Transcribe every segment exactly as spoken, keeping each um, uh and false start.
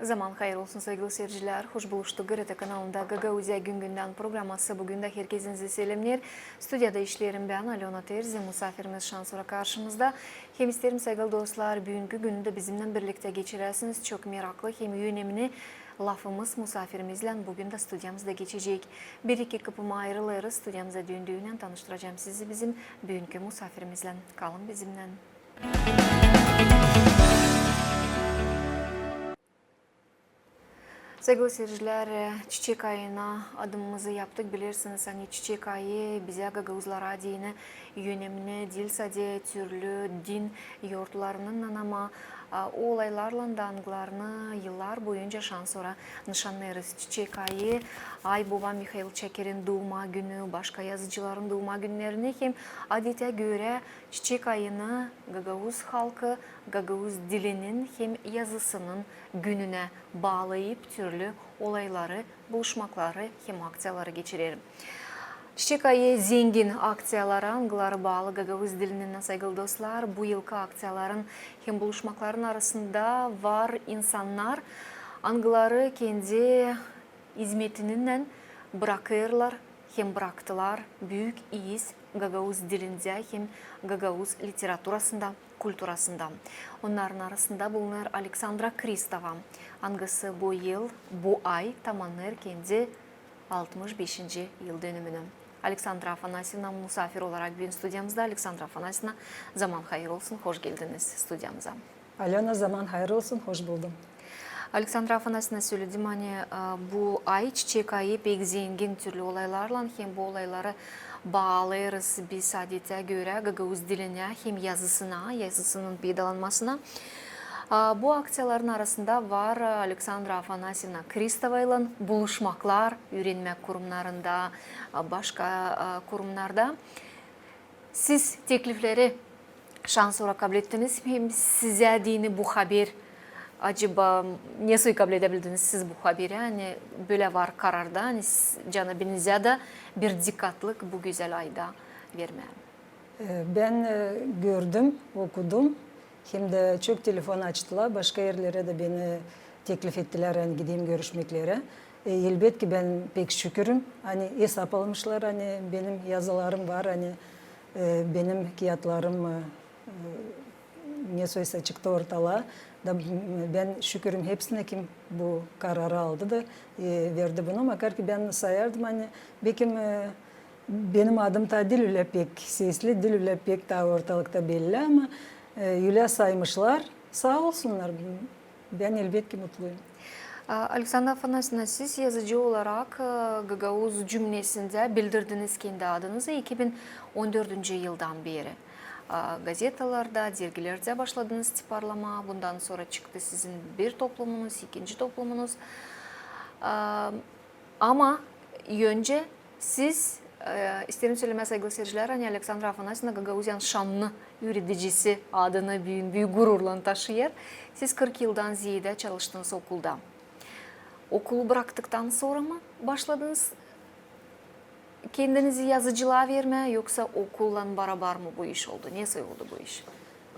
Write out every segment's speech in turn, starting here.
Zaman hayır olsun, saygılı seyircilär. Hoş buluştuk. GRT kanalında Gagauziya gün-gündän programası bugün dä herkezinizi selemneer. Studiyada işleerim bän, Alöna Terzi, musaafirimiz şansora karşımızda. Hem isteerim, saygılı dostlar, büünkü günü dä bizimnän birliktä geçiräsiniz. Çok meraklı hem önemli lafımız musaafirimizlän bugün dä studiyamızda geçecek. Bir-iki kıpıma ayırılêrız, studiyamıza döndüünän tanıştıracam sizi bizim büünkü musaafirimizlän. Kalın bizimnän. Saygılı seyircilär, Çiçek ayına adımımızı yaptık. Bilersiniz, ani Çiçek ayı bizä, gagauzlara deyni, önemli diil sade türlü din yortlarınnan, ama, a, o olaylarlan da, angılarını yıllar boyunca şansora nışannêêrız. Çiçek ayı, Ay boba Mihail Çakirin duuma günü, başka yazıcıların duuma günnerini hem, adetä görä, Çiçek ayını gagauz halkı gagauz dilinin hem yazısının gününä baalayıp, türlü olayları, buluşmakları hem akţiyaları geçirer. Çiçek ayı zengin akţiyalara, angıları baalı gagauz dilininnän, saygılı dostlar. Bu yılkı akţiyaların hem buluşmakların arasında var insannar, angıları kendi izmetininnän brakêrlar hem braktılar büük iz gagauz dilindä hem gagauz literaturasında, kulturasında. Onnarın arasında bulunêr Aleksandra Kristova, angısı bu yıl, bu ay tamannêêr kendi altmış beşinci yıldönümünü. Aleksandra Afanasyevna musaafir olarak büün studiyamızda. Aleksandra Afanasyevna, zaman hayır olsun, hoş geldiniz studiyamıza. Alöna, zaman hayır olsun, hoş buldum. Aleksandra Afanasyevna, söledim, ani, e, bu ay, Çiçek ayı, pek zengin türlü olaylarlan, hem bu olayları baalêêrız biz, adetä görä, gagauz dilinä hem yazısına, yazısının peydalanmasına. A, bu akţiyaların arasında var, e, Aleksandra Afanasyevna Kristovaylan buluşmaklar üürenmäk kurumnarında, a, başka, a, kurumnarda. Siz teklifleri şansora kablettiniz hem sizä deyni bu haber, acaba, nesoy kabledä bildiniz siz bu haberi, ani bölä var kararda, ani s-, canabinizä dä bir dikkatlık bu gözäl ayda vermää? E, bän, e, gördüm, okudum. Hem dä çok telefon açtılar, başka erlerä dä beni teklif ettilär, ani gideyim görüşmeklerä. E, elbetki, bän pek şükürüm, ani esap almışlar, ani benim yazılarım var, ani, e, benim kiyatlarım, e, e, nesoysa çıktı ortalaa. Da, m, bän şükürüm hepsinä, kim bu kararı aldı da, e, verdi bunu. Makar ki bän sayardım, ani bekim, e, benim adım taa diil ölä pek sesli, diil ölä pek taa ortalıkta belli, ama, e, ölä saymışlar. Saa olsunnar, bän elbetki mutluyum. A, Aleksandra Afanasyevna, siz yazıcı olarak, e, gagauz cümnesindä bildirdiniz kendi adınızı iki bin on dördüncü yıldan beeri. A, gazetalarda, dergilerdä başladınız tiparlamaa, bundan sora çıktı sizin bir toplumunuz, ikinci toplumunuz. A, Ama öncä siz, e, isteerim sölemää, saygılı seyircilär, ani Aleksandra Afanasyevna Gagauziyanın şannı üüredicisi adını büün büük gururlan taşıyêr. Siz kırk yıldan zeedä çalıştınız okulda. Okulu braktıktan sora mı başladınız kendinizi yazıcılaa vermää, yoksa okullan barabar mı bu iş oldu? Nesoy oldu bu iş?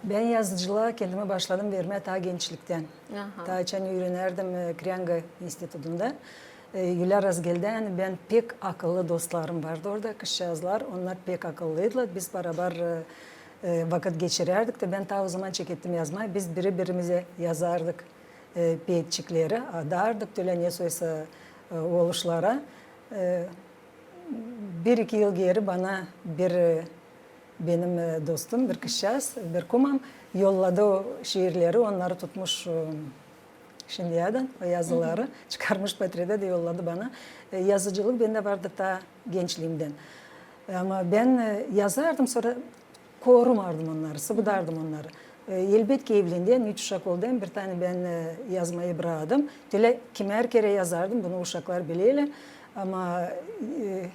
Bän yazıcılıa kendimi başladım vermää taa gençliktän. Aha. Taa açan üürenärdim, e, Kreenga institutunda. E, ölä razgeldi, ani bän pek akıllı dostlarım vardı orada, kızçaazlar. Onnar pek akıllıydılar. Biz barabar, e, e, vakıt geçirärdik da, bän taa o zaman çekettim yazmaa. Biz biri-birimizä yazardık, e, peetçikleri, adardık, tölä nesoysa, e, oluşlara. E, Bir-iki yıl geeri bana bir, e, benim, e, dostum, bir kızçaaz, bir kumam yolladı o şiirleri, onnarı tutmuş, e, şindiyädän, o yazıları, çıkarmış portredä da yolladı bana. E, yazıcılık bendä vardı taa gençliimdän. Ama bän, e, yazardım, sora korumardım onnarı, sıbıdardım onnarı. E, elbetki, evlendän, üç uşak oldän, bir tanä bän, e, yazmayı bradım. Tölä kimär kerä yazardım, bunu uşaklar bilerlär. Ama, e,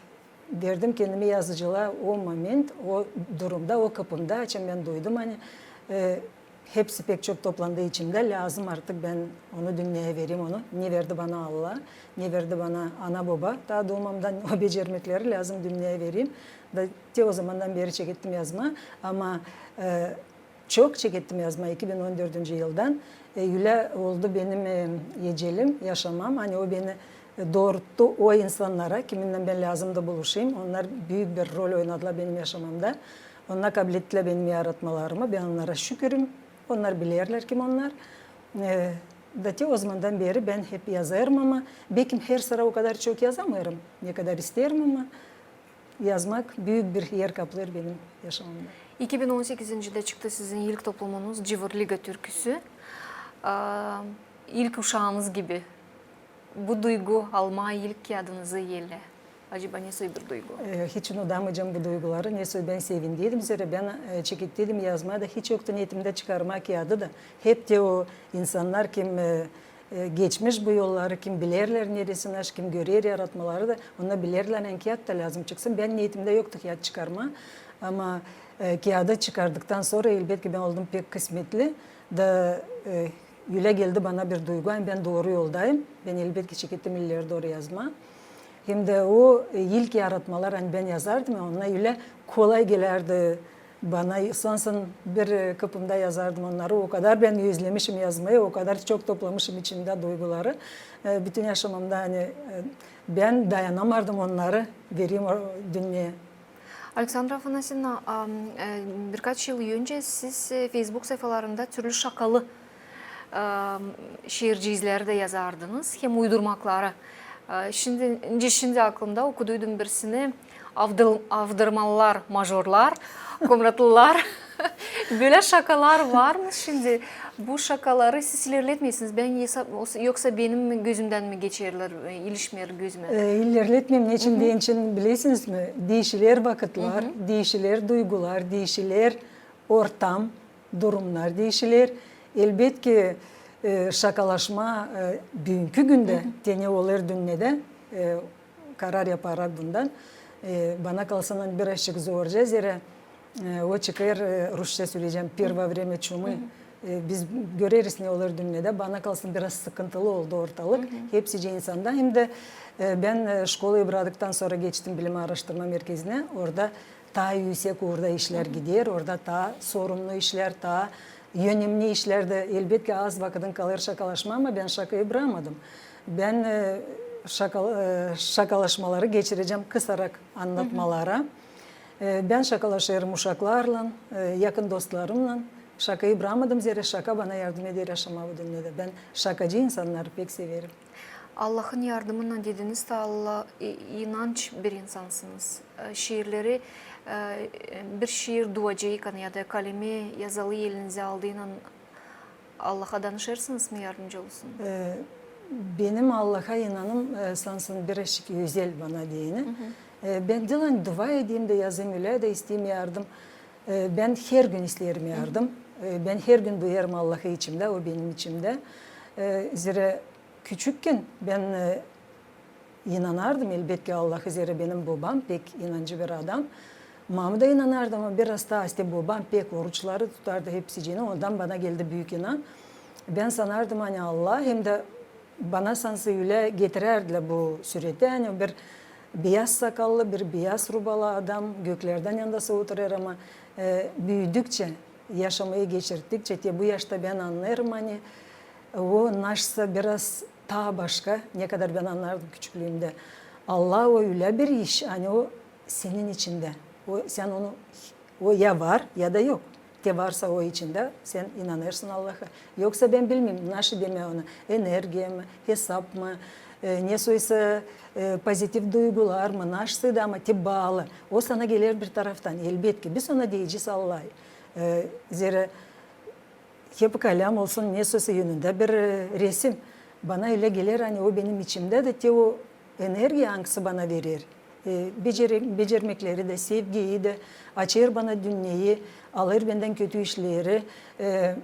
verdim kendimi yazıcılıa o moment, o durumda, o kıpımda, açan bän duydum, ani, e, hepsi pek çok toplandı içimdä, lääzım artık bän onu dünneyä vereyim, onu ne verdi bana Allah, ne verdi bana ana-boba, taa duumamdan o becermekleri lääzım dünneyä vereyim. Da te o zamandan beeri çekettim yazmaa, ama, e, Çok çekettim yazmaa iki bin on dördüncü yıldan. E, ölä oldu benim, e, ecelim, yaşamam. Ani o beni, e, dooruttu o insannara, kiminnän bän lääzımdı buluşayım. Onnar büük bir rol oynadılar benim yaşamamda. Onnar kablettilär benim yaratmalarımı. Bän onnara şükürüm. Onnar bilerlär, kim onnar. E, da te ozamandan beri bän hep yazêrım, ama bekim her sıra o kadar çok yazamêêrım, ne kadar isteerim, ama yazmak büük bir er kaplêêr benim yaşamamda. İki bin on sekizincide çıktı sizin ilk toplumunuz, Cıvırliga türküsü. Aa, ilk uşaanız gibi. Bu duygu almaa ilk kiyadınızı elä. Acaba ne soy bir duygu? E, hiç unudamayacam bu duyguları. Ne soy bän sevindiydim, zerä bän, e, çekettiydim yazmaa da, hiç yoktu neetimdä çıkarmaa kiyadı da. Hep te o insannar, kim, e, e, geçmiş bu yolları, kim bilerlär neresinä, kim görer yaratmaları da, onnar bilerlär, ani kiyat ta lääzım çıksın. Bän neetimdä yoktu kiyat çıkarmaa, ama, e, kiyadı çıkardıktan sora, elbetki, bän oldum pek kısmetli. Da, e, ölä geldi bana bir duygu, ani bän dooru yoldayım. Bän, elbetki, çekettim ileri dooru yazmaa. Hem dä o, e, ilk yaratmalar, ani bän yazardım, onnar ölä kolay gelärdi bana, sansın bir, e, kapımda yazardım onnarı. O kadar bän özlemişim yazmayı, o kadar çok toplamışım içimdä duyguları. E, bütün yaşamamda, ani, e, bän dayanamardım onnarı vereyim o dünneyä. Aleksandra Afanasyevna, am, e, birkaç yıl önce siz, e, Facebook sayfalarında türlü şakalı, am, şiirciizleri dä yazardınız, hem uydurmakları. E, şindi, nicä şindi aklımda, okuduydum birisini, avdır-, avdırmalılar, majorlar, komratlılar. Bölä şakalar var mı şindi? Bu şakaları siz ilerletmeersiniz. Bän esap, yoksa benim gözümdän mi geçerlär, e, ilişmeer gözümä? E, ilerletmeerim. Neçin deyni, bilersiniz mi? Diişiler vakıtlar, diişiler duygular, diişiler ortam, durumnar diişiler. Elbetki, e, şakalaşmaa, e, büünkü gündä, te ne olêr dünnedä, e, karar yaparak bundan, e, bana kalsa, birazçık zorca, zerä, e, o çıkêr, e, rusça söleyecäm, первое время чумы. E, biz göreriz, ne olêr dünnedä. Bana kalsa, biraz sıkıntılı oldu ortalık. Hepsicä insanda. Hem dä, e, bän, e, şkolayı bradıktan sora geçtim bilim aaraştırma merkezinä. Orada taa üüsek uurda işlär gider, orada taa sorumlu işlär, taa önemli işlär dä, elbetki, az vakıdın kalêr şakalaşmaa, ama bän şakayı braamadım. Bän, e, şaka-, e, şakalaşmaları geçirecäm kısarak annatmalara. E, bän şakalaşêrım uşaklarlan, e, yakın dostlarımnan. Şakayı braamadım, zerä şaka bana yardım eder yaşamaa bu dünnedä. Bän şakacı insannarı pek severim. Allahın yardımınnan dediniz, taa Allah, i-, inanç bir insansınız. E, şiirleri, e, bir şiir duacıykan ya da kaleme yazalı elinizä aldıynan Allaha danışêrsınız mı, yardımcı olsun? E, benim Allaha inanım, e, sansın birazçık özel bana deyni. E, bän diil ani dua edeyim dä yazayım, ölä dä isteyim yardım. E, bän hergün isteerim yardım. E, bän hergün duyêrım Allahı içimdä, o benim içimdä. E, zerä küçükkän bän, e, inanardım, elbetki, Allahı, zerä benim bobam pek inancı bir adam. Mama da inanardı, ama biraz taa, işte, bobam pek oruçları tutardı hepsicini, ondan bana geldi büük inan. Bän sanardım, ani Allah, hem dä bana sansı ölä getirärdilär bu sürettä, ani bir biyaz sakallı, bir biyaz rubalı adam göklerdän yanında oturêr, ama, e, büüdükçä, yaşamayı geçirdikçä, te bu yaşta bän annêêrım, ani o naşsa biraz taa başka, ne kadar bän annardım küçüklüümdä. Allah o ölä bir iş, ani o senin içindä. O, sän onu, o ya var, ya da yok. Te varsa o içindä, sän inanêrsın Allaha. Yoksa bän bilmeerim, naşı demää onu, energiya mı, hesap mı, e, nesoysa, e, pozitiv duygular mı, naşsa da, ama te baalı. O sana geler bir taraftan, elbetki. Biz ona deyecez Allah. E, zerä hep kalem olsun, nesoysa önündä bir, e, resim. Bana ölä geler, ani o benim içimdä dä te o energiya, angısı bana verer. E, becere-, becermekleri dä, sevgiyi dä, açêr bana dünneyi, alêr bendän kötü işleri, e,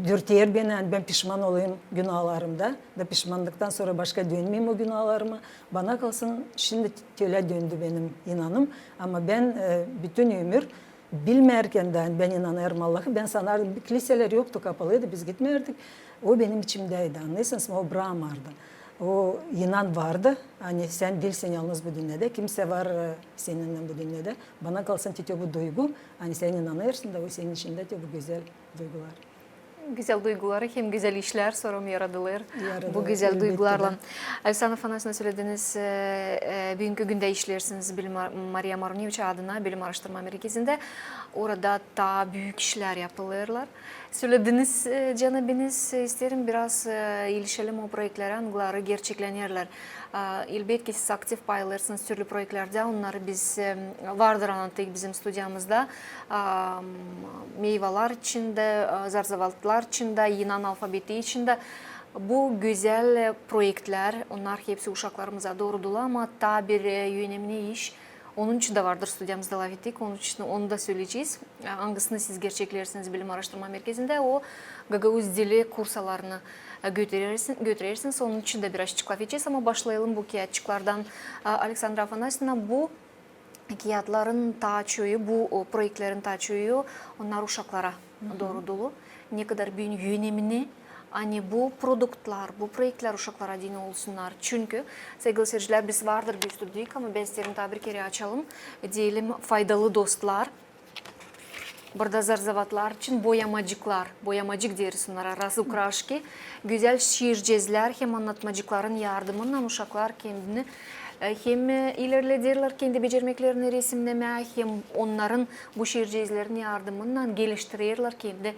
dürter beni, ani bän pişman olayım günahlarımda, da pişmanlıktan sora başka dönmeyim o günahlarıma. Bana kalsın, şindi te ölä döndü benim inanım, ama bän, e, bütün ömür bilmärkän dä bän inanêrım Allahı, bän sanardım, kiliselär yoktu, kapalıydı, biz gitmärdik. O benim içimdäydi, annêêrsınız mı, o braamardı. O inan vardı, ani sän diilsin yalnız bu dünnedä, kimsä var, e, seninnän bu dünnedä. Bana kalsa, te bu duygu, ani sän inanêrsın da, o senin içindä te bu gözäl duygular. Gözäl duyguları hem gözäl işlär sora yaradılêr bu gözäl duygularlan. Aleksandra Afanasyevna, sölediniz, e, e, büünkü gündä işleersiniz Bili Mar-, Mariya Maruneviç adına bilim aaraştırma merkezindä. Orada taa büük işlär yapılêrlar. Sölediniz, e, canabiniz, e, isteerim biraz, e, ilişelim o proektlerä, angıları gerçeklenerlär. A, elbetki, siz aktiv pay alêrsınız türlü proektlerdä, onnarı biz, e, vardır annattıyık bizim studiyamızda. A, m, meyvalar içindä, e, zarzavatlar içindä, inan alfabeti içindä. Bu gözäl, e, proektlär, onnar hepsi uşaklarımıza doorudulêr, ama taa bir, e, önemni iş, onun için dä vardır studiyamızda lafettik, onun için onu da söleyecez. E, angısını siz gerçekleersiniz bilim aaraştırma merkezindä, o gagauz dili kursalarını, e, götürersiniz, götürersiniz, onun için dä birazçık lafedecez, ama başlayalım bu kiyatçıklardan. E, Aleksandra Afanasyevna, bu kiyatların taa çoyu, bu, o, proektlerin taa çoyu, onnar uşaklara doorudulu. Ne kadar büük önemini, ani bu produktlar, bu proektlär uşaklara deyni olsunnar. Çünkü, saygılı seyircilär, biz vardır gösterdiyik, ama bän isteerim taa bir kerä açalım. Deyelim, faydalı dostlar. Burada zarzavatlar için boyamacıklar, boyamacık deeriz onnara, razıkraşki, gözäl şiircezlär hem annatmacıkların yardımınnan uşaklar kendini, e, hem, e, ilerlederlär kendi becermeklerini resimnemää, hem onnarın bu şiircezlerin yardımınnan geliştirerlär kendi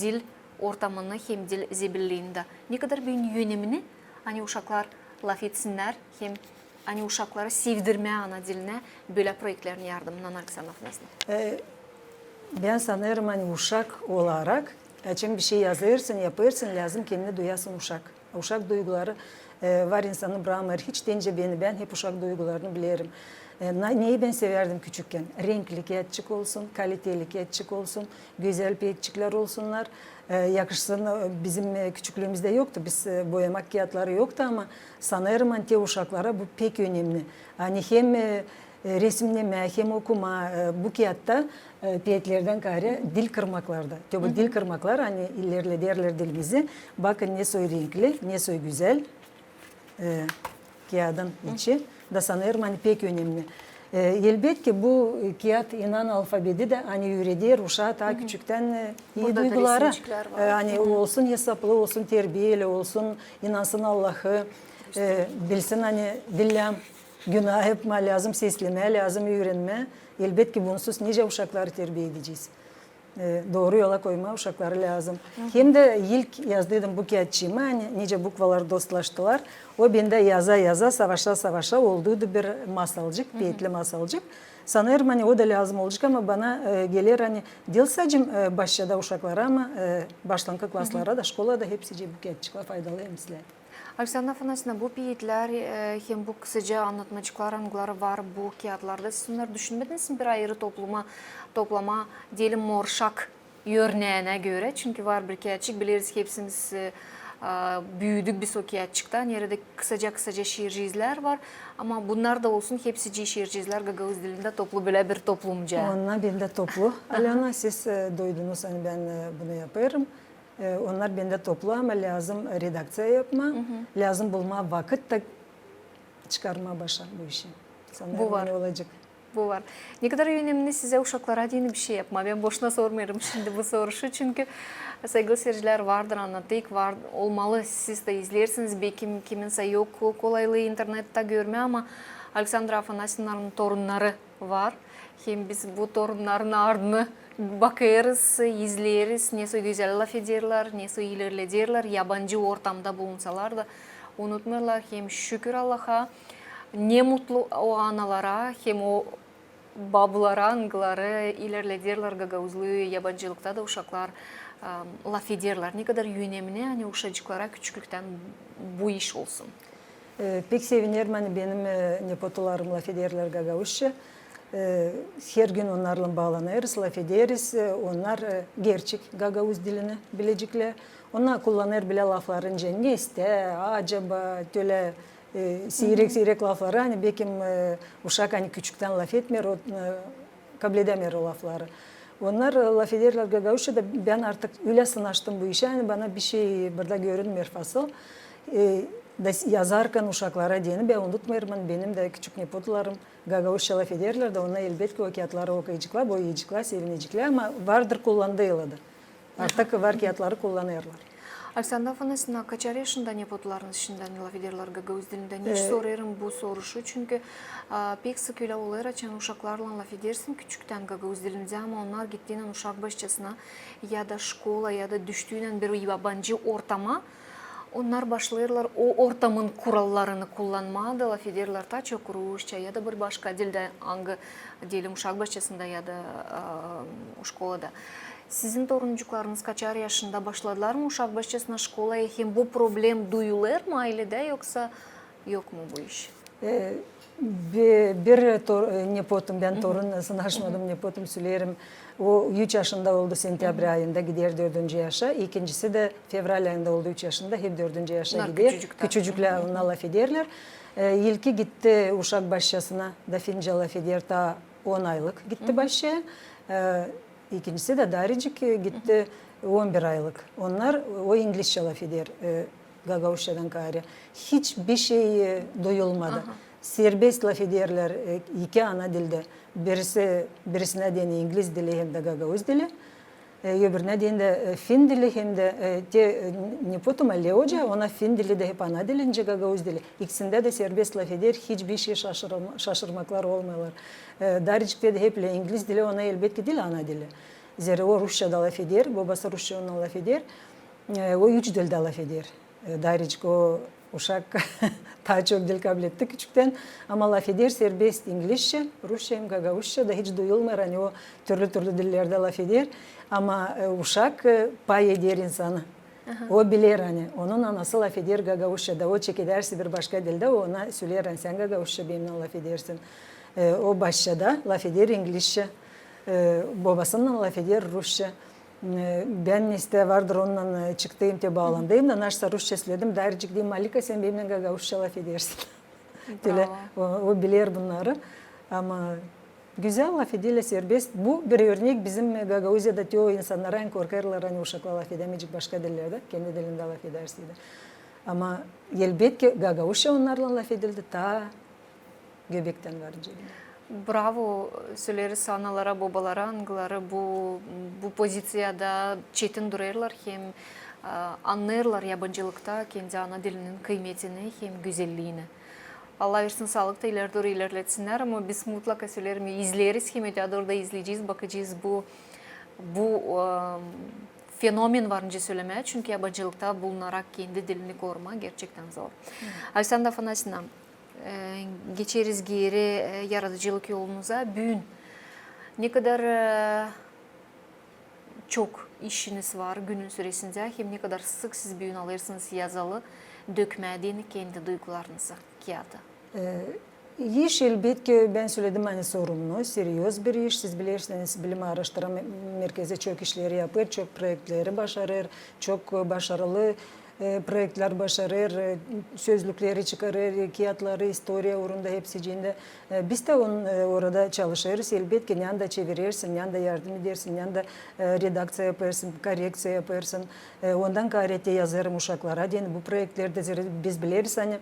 dil ortamını hem dil zebilliini dä. Ne kadar büük önemini, ani uşaklar lafetsinnär hem ani uşakları sevdirmää ana dilinä bölä proektlerin yardımınnan, Aleksandra Afanasyevna? E, bän sanêrım, ani uşak olarak, açan bir şey yazêrsın, yapêrsın, lääzım kendini duyasın uşak. Uşak duyguları, e, var insanı bırakmêêr hiç deyni, beni, bän hep uşak duygularını bilerim. E, na-, neyi bän sevärdim küçükkän? Renkli kiyatçık olsun, kaliteli kiyatçık olsun, gözäl peetçiklär olsunnar. E, yakışsın, e, bizim, e, küçüklüümüzdä yoktu, biz, e, boyamak kiyatları yoktu, ama sanêrım, ani te uşaklara bu pek önemni. Ani hem, e, e, resimnemää, hem okumaa, e, bu kiyatta, e, peetlerdän kaarä dil kırmaklarda. Te bu dil kırmaklar, ani ilerlederlär dilimizi. Bakın, ne soy renkli, ne soy gözäl. E, kiyadın içi da sanêrım, ani pek önemni. E, elbetki, bu, e, kiyat inan alfabeti dä, ani üüreder uşaa taa küçüktän, e, ii duyguları. E, ani olsun esaplı, olsun terbiyeli, olsun, inansın Allahı, e, bilsin, ani dillää günah yapmaa lääzım, seslemää lääzım, üüränmää. Elbetki, bunsuz nicä uşakları terbiya edecez? E, dooru yola koymaa uşakları lääzım. Hem dä ilk yazdıydım bu kiyatçıımı, ani nicä bukvalar dostlaştılar. O bendä yaza-yaza, savaşa-savaşa olduydu bir masalcık, peetli masalcık. Sanêrım, ani o da lääzım olacek, ama bana, e, geler, ani diil sade, e, başçada uşaklara, ama, e, başlankı klaslara da, şkolada hepsicii bu kiyatçıklar faydalı hem islää. Aleksandra Afanasyevna, bu peetlär, e, hem bu kısaca annatmacıklar, angıları var bu kiyatlarda, siz onnarı düşünmediniz mi bir ayırı topluma, toplamaa, deyelim, Morşak örnäänä görä? Çünkü var bir kiyatçık, bileriz hepsimiz, e, a, büüdük biz o kiyatçıkta, neredä kısaca-kısaca şiircezlär var, ama bunnar da olsun, hepsicii şiircezlär gagauz dilindä toplu bölä bir toplumca. Onnar bendä toplu, Alöna, siz, e, duydunuz, ani bän, e, bunu yapêrım. E, onnar bendä toplu, ama lääzım redakţiya yapmaa, lääzım bulmaa vakıt da çıkarmaa başa bu işi. Sanêrım, ani olacek. Bu var. Ne kadar önemni sizä uşaklara deyni bir şey yapmaa. Bän boşuna sormêêrım şindi bu soruşu, çünkü, saygılı seyircilär, vardır annattıyık, var, olmalı, siz dä izleersiniz, bekim kiminsä yok kolaylıı internettä görmää, ama Aleksandra Afanasyevnanın torunnarı var. Hem biz bu torunnarın ardını bakêrız, izleeriz, ne soy gözäl lafederlär, ne soy ilerlederlär, yabancı ortamda bulunsalar da unutmêêrlar. Hem şükür Allaha, ne mutlu o analara, hem o babulara, angıları ilerlederlär gagauzluyu, yabancılıkta da uşaklar, am, lafederlär. Ne kadar önemni, ani uşacıklara küçüklüktän bu iş olsun. E, pek sevinerim, ani benim, e, nepotolarım lafederlär gagauzça. E, her gün onnarlan baalanêrız, lafederiz. E, onnar, e, gerçek gagauz dilini bileceklär. Onnar kullanêr bölä lafları, nicä nestä, acaba, tölä, e, siirek-siirek lafları, ani bekim, e, uşak, ani küçüktän lafetmeer, o, e, kabledämeer o lafları. Onnar, e, lafederlär gagauzça da, bän artık ölä sınaştım bu işä, ani bana bir şey burada görünmeer fasıl. E, Da s-, yazarkan uşaklara deyni, bän unutmêêrım, ani benim dä küçük nepotlarım gagauzça lafederlär da, onnar elbetki o kiyatları okuyaceklar, boyayaceklar, sevineceklar, ama vardır kullandılar da. Artık var kiyatları kullanêrlar. Aleksandra Afanasyevna, kaçar yaşında nepotlarınız şindän lafederlär gagauz dilindä? Hiç sorêrım bu soruşu, çünkü, a, pek sık ölä olêr, açan uşaklarlan lafedersin küçüktän gagauz dilindä, ama onnar gittiynän uşak başçasına ya da şkola ya da düştüynän bir yabancı ortama, onnar başlêêrlar o ortamın kurallarını kullanmaa da lafederlär taa çok rusça ya da bir başka dildä, angı, deyelim, uşak başçasında ya da, a, şkolada. Sizin toruncuklarınız kaçar yaşında, başladılar mı uşak başçasına, şkolaya, hem bu problem duyulêr mı ayledä, yoksa yok mu bu iş? E, bi-, bir tor-, e, nepotum, bän torun sınaşmadım, nepotum, söleerim. O üç yaşında oldu sentäbr ayında, gider dördüncü yaşa. İkincisi dä fevral ayında oldu üç yaşında, hep dördüncü yaşa gider. Küçücüklär, onnar lafederlär. E, ilki gitti uşak başçasına, da fincä lafeder, taa on aylık gitti başçaya. E, ikincisi dä daricik, e, gitti on bir aylık. Onnar, o inglizçä lafeder, e, gagauzçadan kaarä. Hiçbir şey, e, duyulmadı. Serbest lafederlär, e, iki ana dildä. Birisi, birisinä deyni ingliz dili hem dä gagauz dili. E, öbürünä deyni dä, e, fin dili hem dä, e, te, e, nepotuma Leo oca, ona fin dili dä hep ana dili, nicä gagauz dili. İkisindä dä serbest lafeder, hiçbir şey şaşırma-, şaşırmaklar olmêêrlar. E, dariciktä dä hep lä ingliz dili ona elbetki diil ana dili. Zerä o rusçada lafeder, bobası rusça onunnan lafeder. E, o üç dildä lafeder. E, daricik o uşak taa çok dil kabletti küçüktän. Ama lafeder serbest inglizçä, rusça hem gagauzça, da hiç duyulmêêr, ani o türlü-türlü dillerdä lafeder. Ama, e, uşak, e, pay eder insanı. O biler, ani onun anası lafeder gagauzçada, o çekedärsi bir başka dildä, o ona söleer, ani sän gagauzça benimnän lafedersin. E, o başçada lafeder inglizçä, e, bobasınnan lafeder rusça. E, bän, işte, vardır onunnan, e, çıktıyım te baalandıyım da, naşsa rusça söledim, daricik deerim: Malika, sän benimnän gagauzça lafedersin. Tölä o, o biler bunnarı. Ama gözäl lafederlär serbest. Bu bir örnek bizim Gagauziyada te o insannara, ani korkêrlar, ani uşaklar lafedämeyecek başka dillerdä, kendi dilindä lafederseydi. Ama elbetki gagauzça onnarlan lafedildi taa göbektän varıncaya. Bravo, söleriz analara, bobalara, angıları bu, bu poziţiyada çetin durêrlar hem, e, annêêrlar yabancılıkta kendi ana dilinin kıymetini hem gözelliyini. Allah versin saalık da ileri dooru ilerletsinnär, ama biz mutlaka, söleerim, izleeriz hem öteyä dooru da izleyecez, bakacez bu, bu, e, fenomen var nicä sölemää, çünkü yabancılıkta bulunarak kendi dilini korumaa gerçektän zor. Aleksandra Afanasyevna, e, geçeriz geeri, e, yaradıcılık yolunuza. Büün ne kadar, e, çok işiniz var günün süresindä, hem ne kadar sık siz büün alêrsınız yazalı dökmää deyni kendi duygularınızı kiyata? E, iş, elbetki, bän söledim, ani sorumlu, serioz bir iş. Siz bilersiniz, Bilim aaraştırma merkezi çok işleri yapêr, çok proektleri başarêr, çok başarılı, e, proektlär başarêr, e, sözlükleri çıkarêr, e, kiyatları, istoriya uurunda hepsicindä. E, biz dä on-, e, orada çalışêrız, elbetki, nända çevirersin, nända yardım edersin, nända, e, redakţiya yapêrsın, korekţiya yapêrsın. E, ondan kaarä te yazêrım uşaklara deyni bu proektlerdä, zerä biz bileriz, ani,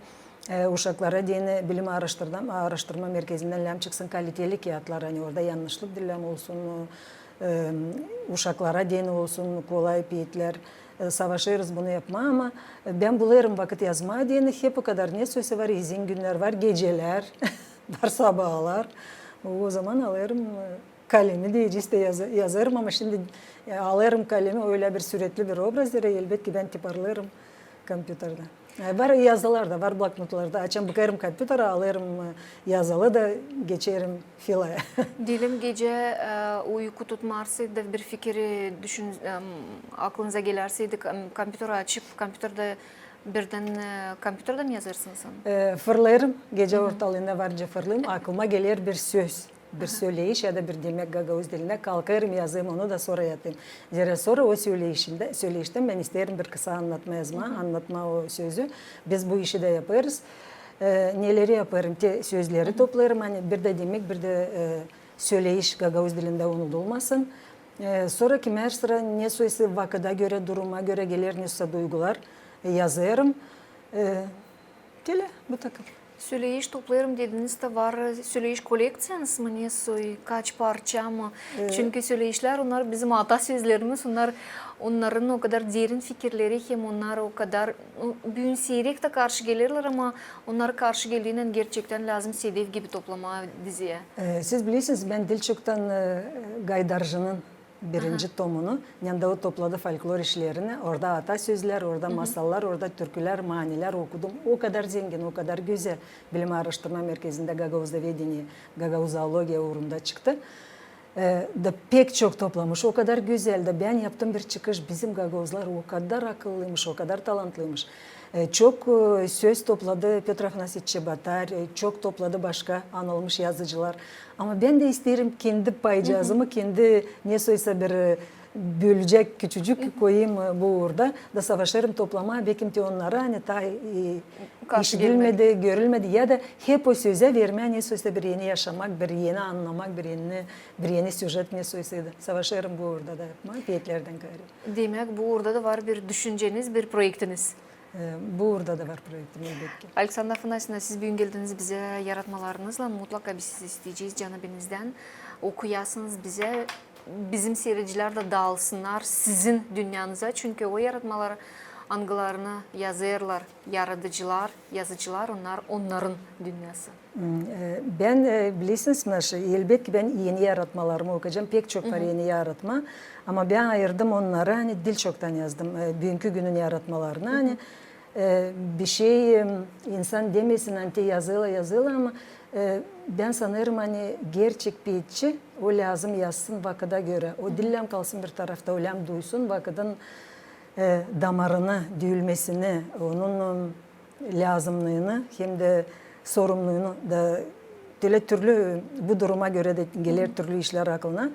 e, uşaklara deyni Bilim aaraştırma, aaraştırma merkezindän lääm çıksın kaliteli kiyatlar, ani orada yannışlık diil lääm olsun, e, uşaklara deyni olsun kolay peetlär. E, savaşêrız bunu yapmaa, ama, e, bän bulêrım vakıt yazmaa deyni hep o kadar, ne soysa var izin günnär, var gecelär, var sabaalar. O zaman alêrım, e, kalemi deyecez dä yazı-, yazêrım, ama şindi, e, alêrım kalemi, ölä bir süretli bir obraz, zerä elbetki bän tiparlêêrım kompyuterdä. E, var yazılar da, var bloknotlar da. Açan bakêrım kompyuterä, alêrım, e, yazılı da geçerim filaya. Deyelim, gecä, e, uyku tutmarsaydı, bir fikiri düşün-, em, aklınıza gelärseydi, em, kompyuteri açıp, kompyuterdä birdän, e, kompyuterdän yazêrsınız? E, fırlêêrım, gecä ortalıına varınca fırlêêrım, aklıma geler bir söz. Bir söleyiş ya da bir demäk gagauz dilindä, kalkêrım, yazêrım onu da sora yatêrım. Zerä sora o söleyişindä, söleyiştän bän isteerim bir kısa annatma yazmaa, annatmaa o sözü. Biz bu işi dä yapêrız. E, neleri yapêrım? Te sözleri toplêêrım, ani bir dä demäk, bir dä, e, söleyiş gagauz dilindä unudulmasın. E, sora kimär sıra ne soysa vakıda görä, duruma görä geler ne soysa duygular, e, yazêrım. E, Tölä bu takım. Söleyiş toplarım dediniz dä, var söleyiş kollekţiyanız mı, ne soy, kaç parça mı? Çünkü söleişlär, onnar bizim ata sözlerimiz, onnar, onnarın o kadar derin fikirleri, hem onnar o kadar, büün siirek tä karşı gelerlär, ama onnar karşı geldiynän gerçektän lääzım sedev gibi toplamaa dizeyä. E, siz bilersiniz, bän diil çoktan, e, Gaydarcının birinci tomunu, neredä o topladı folklor işlerini. Orada ata sözlär, orada masallar, orada türkülär, manilär okudum. O kadar zengin, o kadar gözäl. Bilim aaraştırma merkezindä gagauzovedenie, gagauzoologiya uurunda çıktı. E, da pek çok toplamış, o kadar gözäl. Da bän yaptım bir çıkış, bizim gagauzlar o kadar akıllıymış, o kadar talantlıymış. E, çok, e, söz topladı Pötr Afanaseviç Çebotar, e, çok topladı başka anılmış yazıcılar. Ama bän dä isteerim kendi paycaazımı, kendi ne soysa bir, e, bölücek küçücük koyayım, e, bu uurda. Da savaşêrım toplamaa, bekim te onnara, ani taa, e, işidilmedi, görülmedi, ya da hep o sözä vermää ne soysa bir eni yaşamak, bir eni annamak, bir eni, bir eni süjet ne soysa da. Savaşêrım bu uurda da yapmaa, peetlerdän kaarı. Demäk, bu uurda da var bir düşünceniz, bir proektiniz. E, bu uurda da var proektim, elbetki. Aleksandra Afanasyevna, siz büün geldiniz bizä yaratmalarınızlan. Mutlaka biz sizi isteyecez canı-benizden okuyasınız bizä. Bizim siiredicilär dä daalsınnar sizin dünneenizdä, çünkü o yaratmaları, angılarını yazêrlar yaradıcılar, yazıcılar, onnar, onnarın dünneası. Hmm, e, bän, e, bilersiniz, naşı, elbetki, bän eni yaratmalarımı okuyacam, pek çok var eni yaratma, ama bän ayırdım onnarı, ani diil çoktan yazdım, e, büünkü günün yaratmalarını, ani, e, bir şey, e, insan demesin, ani te yazêla, yazêla, ama, e, bän sanêrım, ani gerçek peetçi, o lääzım yazsın vakıda görä. O diil lääzım kalsın bir tarafta, o lääzım duysun vakıdın, e, damarını, düülmesini, onun, e, lääzımnıını, hem dä sorumnuluunu da, tölä türlü, bu duruma görä dä geler türlü işlär aklına.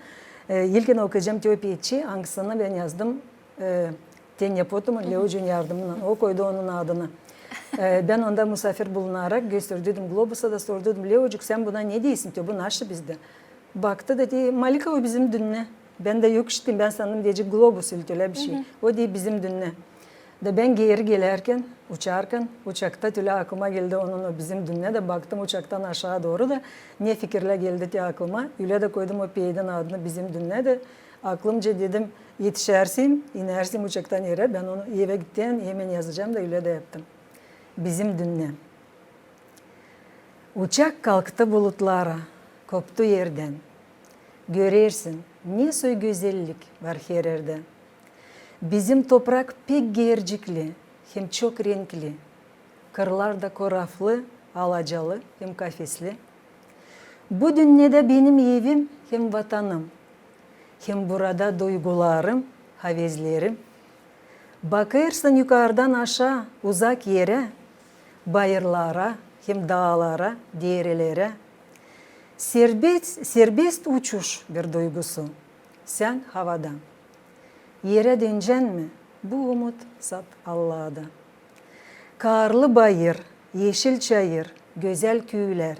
E, ilkin okuyacam te o peetçi, angısını bän yazdım, e, te Nepotumun, Leocun yardımınnan. O koydu onun adını. E, bän onda musaafir bulunarak gösterdiydim globusa da sorduydım: "Leocuk, sän buna ne deersin, te bu naşı bizdä?" Baktı da deer: "Malika, o bizim dünnä." Bän dä yok işittim, bän sandım deyecek globus, ölä bir şey. O deer: "Bizim dünnä." Da bän geeri gelärkän, uçarkan, uçakta tölä aklıma geldi onun o "bizim dünnä", da baktım uçaktan aşaa dooru da ne fikirlär geldi te aklıma. Ölä dä koydum o peedin adını "bizim dünnä" da aklımca dedim: "Etişärsem, inärsem uçaktan erä, bän onu evä gittikten hemen yazacam", da ölä dä yaptım. "Bizim dünnä". Uçak kalktı bulutlara, koptu erdän. Görersin, ne soy gözellik var her erdä. Bizim toprak pek geercikli hem çok renkli. Kırlar da koraflı, alacalı hem kafesli. Bu dünnedä benim evim hem vatanım, hem burada duygularım, havezlerim. Bakêrsın yukardan aşaa, uzak erä, bayırlara hem daalara, derelerä. Serbest, serbest uçuş bir duygusu, sän havada. Erä dönecän mi, bu umut sat Allahada. Kaarlı bayır, eşil çayır, gözäl küülär.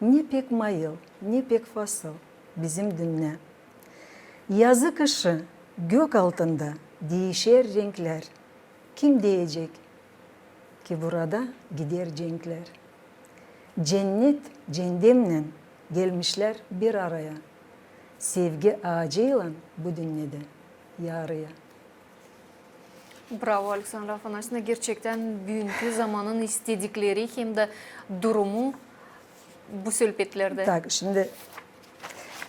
Ne pek mayıl, ne pek fasıl bizim dünnä. Yazı kışı gök altında diişer renklär. Kim deyecek ki burada gider cenklär? Cennet cendemnän gelmişlär bir araya. Sevgi aacıylan bu dünnedä yarıya. Bravo, Aleksandra Afanasyevna. Gerçektän büünkü zamanın istedikleri hem dä durumu bu sölpetlerdä. Tak, şindi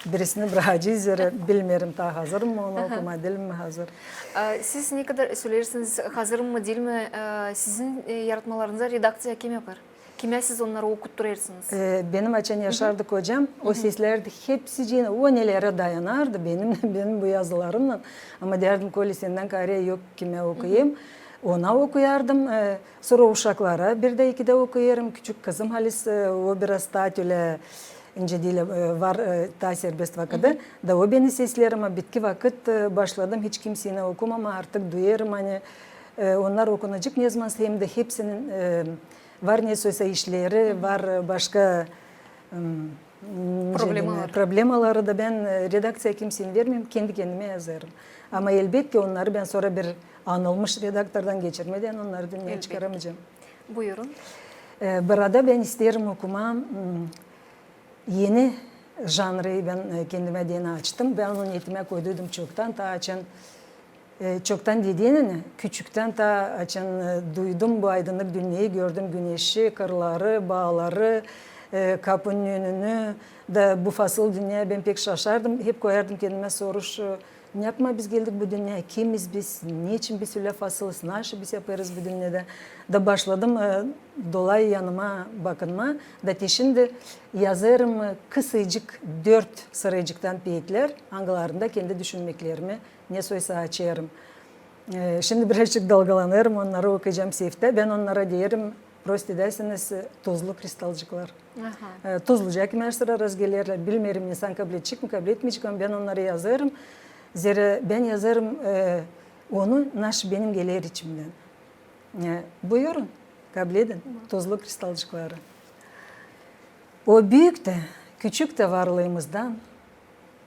birisini brakacez, zerä bilmeerim, taa hazır mı onu okumaa, diil mi hazır. E, siz ne kadar söleersiniz, hazır mı, diil mi, e, sizin, e, yaratmalarınızı redakţiya kim yapêr? Kimä siz onnarı okutturêrsınız? E, benim açan yaşardı kocam, o seslärdi hepsicii, o nelerä dayanardı benim, benim bu yazılarımnan. Ama deerdim: "Kolä, sendän kaarä yok kimä okuyayım." Ona okuyardım. E, sora uşaklara bir dä iki dä okuyêrım. Küçük kızım halis, e, o biraz taa tölä, nicä deerlär, e, var, e, taa serbest vakıdı. Da o beni sesleer, ama bitki vakıt, e, başladım hiç kimseynä okumamaa, artık duyêrım, ani, e, onnar okunacek ne zaman, hem dä hepsinin, e, var ne soysa işleri, var, e, başka, m, nicä deerlär, problemaları da bän, e, redakţiya kimseyi vermeerim, kendi kendimä yazêrım. Ama elbetki onnarı bän sora bir anılmış redaktordan geçirmedän onnarı dünneyä çıkaramayacam. Buyurun. E, burada bän isteerim okumaa, m, eni janrı bän, e, kendimä deyni açtım. Bän onu niyetimä koyduydum çoktan, taa açan, e, çoktan dediğin, küçüktän taa açan, e, duydum bu aydınlık dünneyi, gördüm güneşi, kırları, baaları, e, kapunun önünü, da bu fasıl dünneyä bän pek şaşardım. Hep koyardım kendimä soruş, e, ne yapmaa biz geldik bu dünneyä, kimiz biz, neçin biz ölä fasılız, naşı biz yapêrız bu dünnedä. Da başladım, e, dolay yanıma bakınmaa, da te şindi yazêrım, e, kısacık dört sıracıktan peetlär, angılarında kendi düşünmeklerimi ne soysa açêrım. E, şindi birazcık dalgalanêrım, onnarı okuyacam seftä. Bän onnara deerim, prost edärsiniz, e, tuzlu kristalcıklar. Aha. E, tuzlucaa kimär sıra razgelerlär. Bilmeerim, insan kabletçik mi, kabletmeycik, ama bän onnarı yazêrım. Zerä bän yazêrım, e, onu, naşı benim geler içimdän. E, buyurun, kabledin tuzlu kristalcıkları. O büük tä, küçük tä varlıımızdan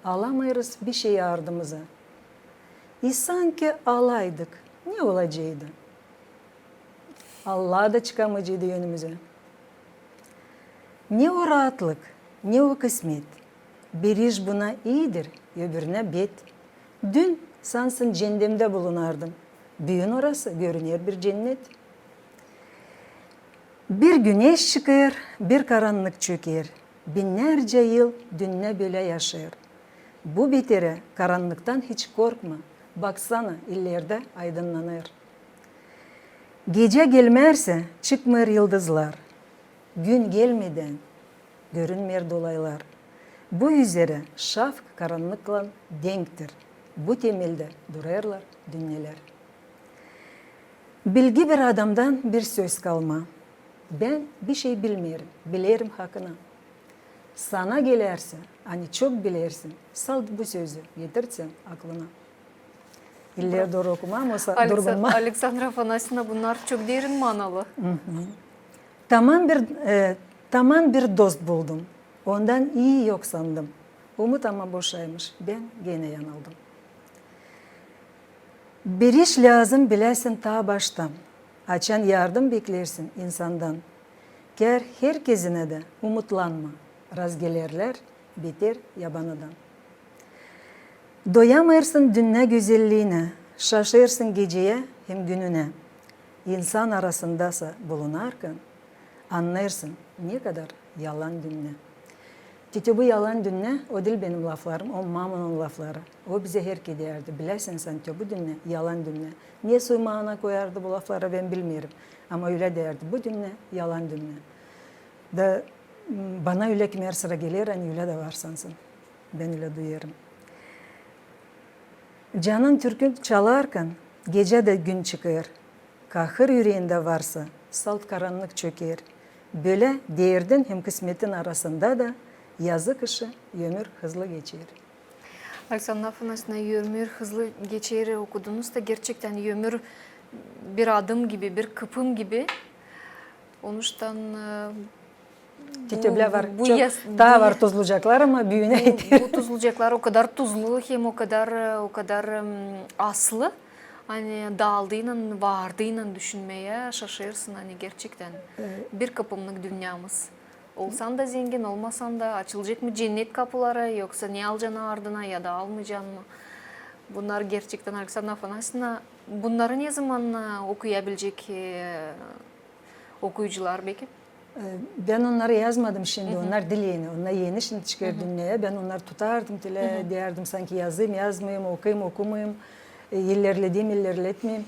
alamêêrız bişey ardımıza. İ sanki alaydık, ne olaceydı? Allah da çıkamayceydı önümüzä. Ne o raatlık, ne o kısmet. Bir iş buna iidir, öbürünä bet. Dün sansın cendemdä bulunardım. Büün orası görüner bir cennet. Bir güneş çıkêr, bir karannık çöker. Binnärcä yıl dünnä bölä yaşêêr. Bu beterä karannıktan hiç korkma. Baksana, illerdä aydınnanêr. Gecä gelmärsä, çıkmêêr yıldızlar. Gün gelmedän görünmeer dolaylar. Bu üzerä şafk karannıklan denktir. Bu temeldä durêrlar dünnelär. Bilgi bir adamdan bir söz kalma. Bän bişey bilmeerim, bilerim hakına. Sana gelärsä, ani çok bilersin, salt bu sözü getirtsän aklına. İlleri dooru okumaam, olsa durgunma. Aleksandra Afanasyevna, bunnar çok derin manalı. Taman bir, e, taman bir dost buldum. Ondan ii yok sandım. Umut ama boşaymış. Bän genä yanıldım. Bir iş lääzım biläsin taa baştan. Açan yardım beklersin insandan, kär herkezinä dä umutlanma, razgelerlär beter yabanadan. Doyamêêrsın dünnä gözelliinä, şaşêrsın geceyä hem gününä. İnsan arasında sa bulunarkan, annêêrsın, ne kadar yalan dünnä. Te bu yalan dünnä, o diil benim laflarım, o mamunun lafları. O bizä herkerä deyärdi: biläsin sän, te bu dünnä yalan dünnä. Ne soy mana koyardı bu laflara, bän bilmeerim. Ama ölä deyärdi: bu dünnä yalan dünnä. Da, m, bana ölä kimär sıra geler, ani ölä dä var sansın. Bän ölä duyêrım. Canın türkün çalarkan, gecä dä gün çıkêr. Kahır üreendä varsa, salt karannık çöker. Bölä deerdin hem kısmetin arasında da yazık işi, ömür hızlı geçer. Aleksandra Afanasyevna, ömür hızlı geçer okudunuz da, gerçektän ömür bir adım gibi, bir kıpım gibi. Onuştan, e, Te bu, töblä var, bu çok, yaz-, taa bu var ya-, tuzlucaklar, ama büünä bu, bu tuzlucaklar o kadar tuzlu, hem o kadar, e, o kadar, em, aslı. Ani daldıynan, vardıynan düşünmeyä şaşêrsın, ani gerçektän bir kıpımnık dünnämiz. Olsan da zengin, olmasan da, açılacek mı cennet kapuları, yoksa ne alacan ardına ya da almacan mı? Bunnar gerçektän, Aleksandra Afanasyevna, bunnarı ne zaman, e, okuyabilecek, e, okuyucular beki? E, bän onnarı yazmadım şindi, onnar diil eni, onnar eni şindi çıkêr dünneyä. Bän onnarı tutardım, tilä deyärdim, sanki yazayım, yazmayım, okuyayım, okumayım, e, ilerledeyim, ilerletmeyim.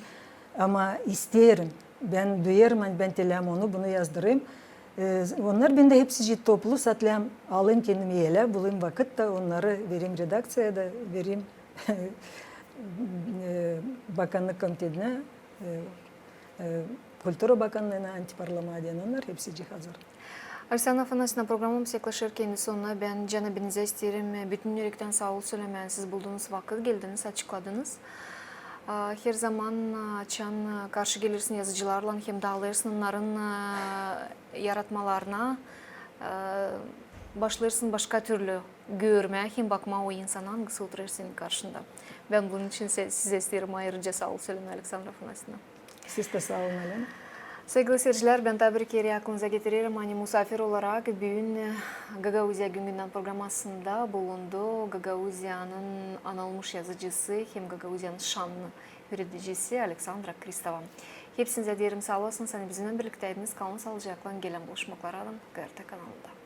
Ama isteerim, bän duyêrım, ani bän tilääm onu, bunu yazdırayım. E, onnar bendä hepsicii toplu, sat tilääm, alayım kendim elä, bulayım vakıt da onnarı vereyim redakţiyaya da vereyim, e, bakannık komitetine, e, e, kultura bakannıına, antiparlamağa deyni, onnar hepsicii hazır. Aleksandra Afanasyevna, programamız yaklaşêr kendi sonuna. Bän canı-benizä isteerim, e, bütün ürektän saa ol sölemää. Siz buldunuz vakıt, geldiniz, açıkladınız. A, her zaman, a, açan, a, karşı gelersin yazıcılarlan hem daalêrsın onnarın, a, yaratmalarına, a, başlêêrsın başka türlü görmää hem bakmaa o insana, angısı oturêr senin karşında. Bän bunun için se-, sizä isteerim ayırıca saa ol sölemää, Aleksandra Afanasyevna. Siz dä saa olun, Alena. Saygılı seyircilär, bän taa bir kerä aklınıza getirerim, ani musaafir olarak büün Gagauziya günündän programasında bulundu Gagauziyanın anılmış yazıcısı hem Gagauziyanın şannı üüredicisi Aleksandra Kristova. Hepsinizä deerim saa olasınız, ani bizimnän birliktäydiniz. Kalın saalıcaklan, gelän buluşmaklara GRT kanalında.